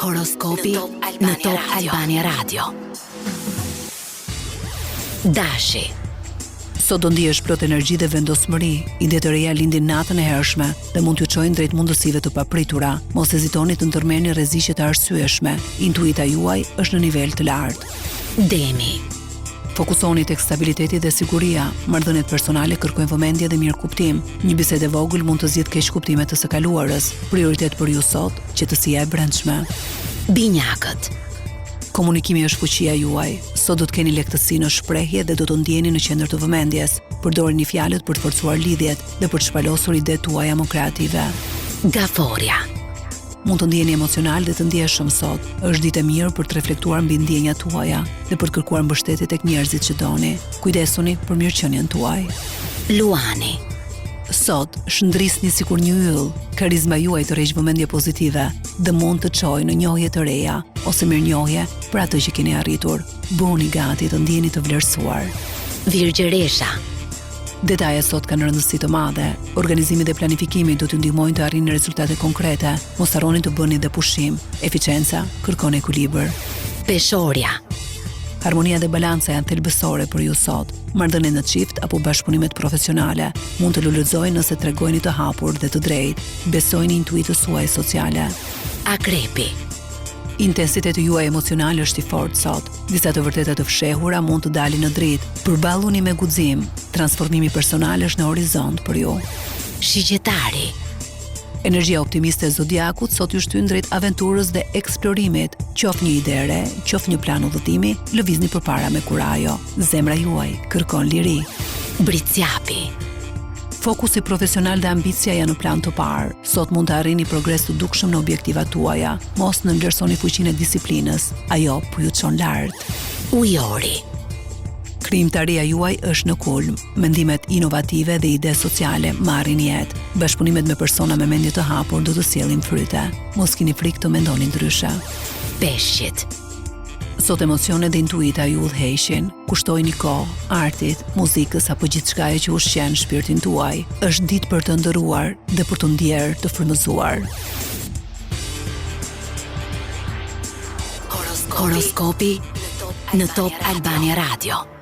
Horoskopi në Top Albania Radio. Dashi. Sot do ndihesh plot energji dhe vendosmëri. Ide të reja lindin natën e hershme dhe mund t'ju çojnë drejt mundësive të papritura. Mos hezitoni të ndërmerrni rreziqe të arsyeshme. Intuita juaj është në nivel të lartë. Demi. Fokusohuni tek stabiliteti dhe siguria. Marrëdhëniet personale kërkojnë vëmendje dhe mirëkuptim. Një bisedë e vogël mund të zgjidhë keqkuptime të së kaluarës. Prioritet për ju sot, qetësia e brendshme. Binjakët. Komunikimi është fuqia juaj. Sot do të keni lehtësi në shprehje dhe do të ndiheni në qendër të vëmendjes. Përdorini fjalët për të forcuar lidhjet dhe për të shpalosur idetë tuaja më kreative. Gaforja. Mund të ndiheni emocional dhe të ndjeshëm sot. Është ditë e mirë për të reflektuar mbi ndjenjat tuaja dhe për të kërkuar mbështetje tek njerëzit që doni. Kujdesuni për mirëqenien tuaj. Luani. Sot, shndrisni sikur një yll. Karizma juaj tërheq vëmendje pozitive dhe mund të çojë në njohje të reja ose mirënjohje për atë që keni arritur. Bëhuni gati të ndiheni të vlerësuar. Virgjëresha. Detajet sot kanë rëndësi të madhe. Organizimi dhe planifikimi do t'ju ndihmojnë të arrini rezultate konkrete. Mos harroni të bëni dhe pushim. Eficienca kërkon ekuilibër. Peshorja. Harmonia dhe balanca janë thelbësore për ju sot. Marrëdhëniet në çift apo bashkëpunimet profesionale mund të lulëzojnë nëse tregoheni të hapur dhe të drejtë. Besojini intuitës suaj sociale. Akrepi. Intensiteti juaj emocional është i fortë sot. Disa të vërteta të fshehura mund të dalin në dritë. Përballuni me guxim. Transformimi personal është në horizont për ju. Shigjetari. Energjia optimiste e zodiakut sot ju shtyn drejt aventurës dhe eksplorimit. Qoftë një ide e re, qoftë një plan udhëtimi, lëvizni përpara me kurajo. Zemra juaj kërkon liri. Bricjapi. Fokusi profesional dhe ambicia janë në plan të parë. Sot mund të arrini progres të dukshëm në objektivat tuaja. Mos nënvlerësoni fuqinë e disiplinës, ajo po ju çon lart. Ujori. Krijimtaria juaj është në kulm. Mendimet inovative dhe ide sociale marrin jetë. Bashkëpunimet me persona me mendje të hapur do të sjellin fryte. Mos kini frikë të mendoni ndryshe. Peshqit. Sot emocionet dhe intuita ju udhëheqin. Kushtojini kohë artit, muzikës apo gjithçkaje që ushqen shpirtin tuaj. Është ditë për të ëndërruar dhe për t'u ndjerë të frymëzuar. Horoskopi në Top Albania Radio.